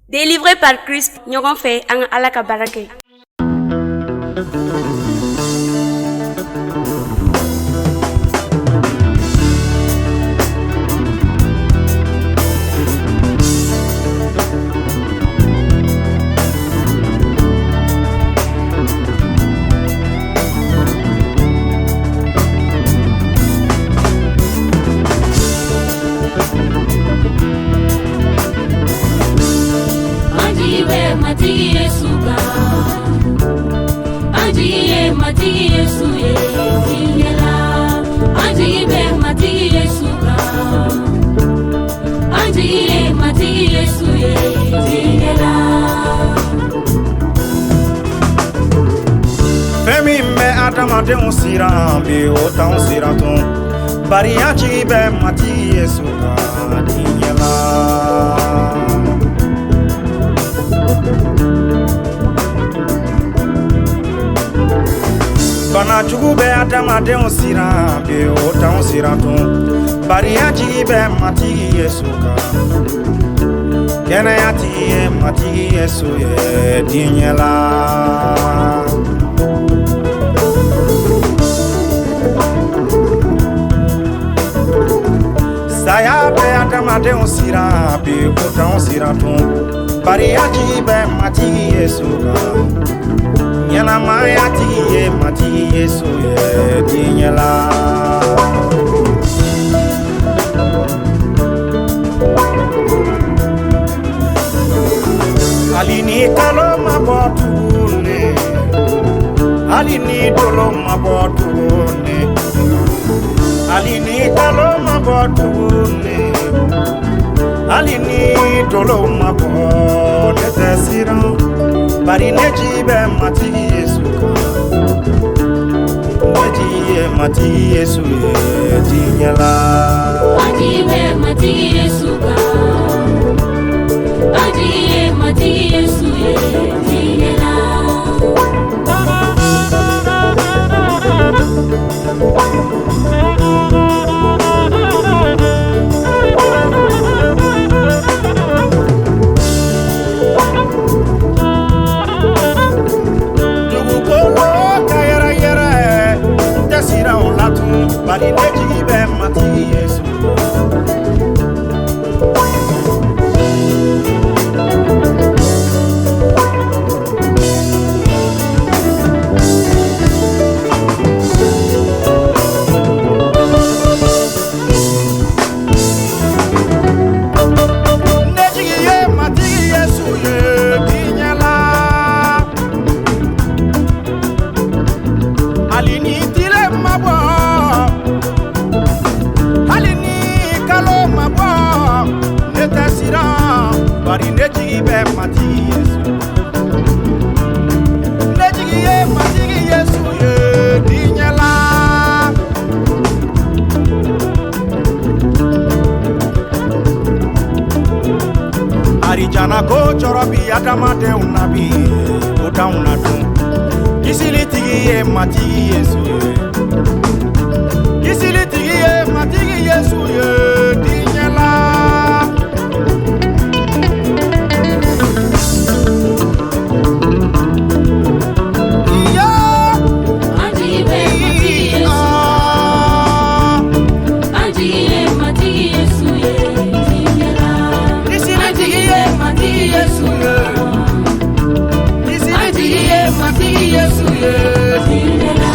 Délivré par Christ, ɲɔgɔn fɛ an ka Ala ka baara kɛ. Matigi Yesu kan, an jigi ye Matigi Yesu ye diɲɛ la. An jigi bɛ Matigi Yesu kan, an jigi ye Matigi Yesu ye diɲɛ la. Fɛn min bɛ adamadenw siran bi, o t'anw siran tun, bari an jigi bɛ Matigi Yesu kan diɲɛ la. Bana jugu bɛ adamadenw siran bi, o t'anw siran tun, bari an jigi bɛ Matigi Yesu kan. Kɛnɛya tigi ye Matigi Yesu ye diɲɛ la. Saya bɛ adamadenw siran bi, o t'anw siran tun, bari an jigi bɛ Matigi Yesu kan. Ɲɛnamaya tigi ye Matigi Yesu ye diɲɛ la. Hali ni kalo ma bɔ tuguni, hali ni dolo ma bɔ tuguni, hali ni kalo ma bɔ tuguni, hali ni dolo ma bɔ, ne tɛ siran, bari ne jigi bɛ Matigi Yesu kan. Ne jigi ye Matigi Yesu ye diɲɛ la. An jigi bɛ Matigi Yesu kan, an jigi ye Matigi Yesu ye diɲɛ la. Dugukolo ka yɛrɛ yɛrɛ, n tɛ siran o la tun, bari ne jigi bɛ Matigi Yesu kan. Ne jigi ye Matigi Yesu ye diɲɛ la. Hali ni tile ma bɔ, hali ni kalo ma bɔ, ne tɛ siran, bari ne jigi bɛ Matigi Yesu. Ne jigi ye Matigi Yesu ye diɲɛ la. Arijana ko jɔrɔ bi adamadenw na bi, o t'anw na dun. Kisili tigi ye Matigi Yesu ye. Kisili tigi ye Matigi Yesu ye diɲɛ la. Iya, An jigi bɛ Matigi Yesu kan, an jigi ye Matigi Yesu ye diɲɛ la. Kisili An tigi jigi ye ye Matigi Yesu kan, Kisili an tigi jigi ye ye Matigi Yesu ye diɲɛ la.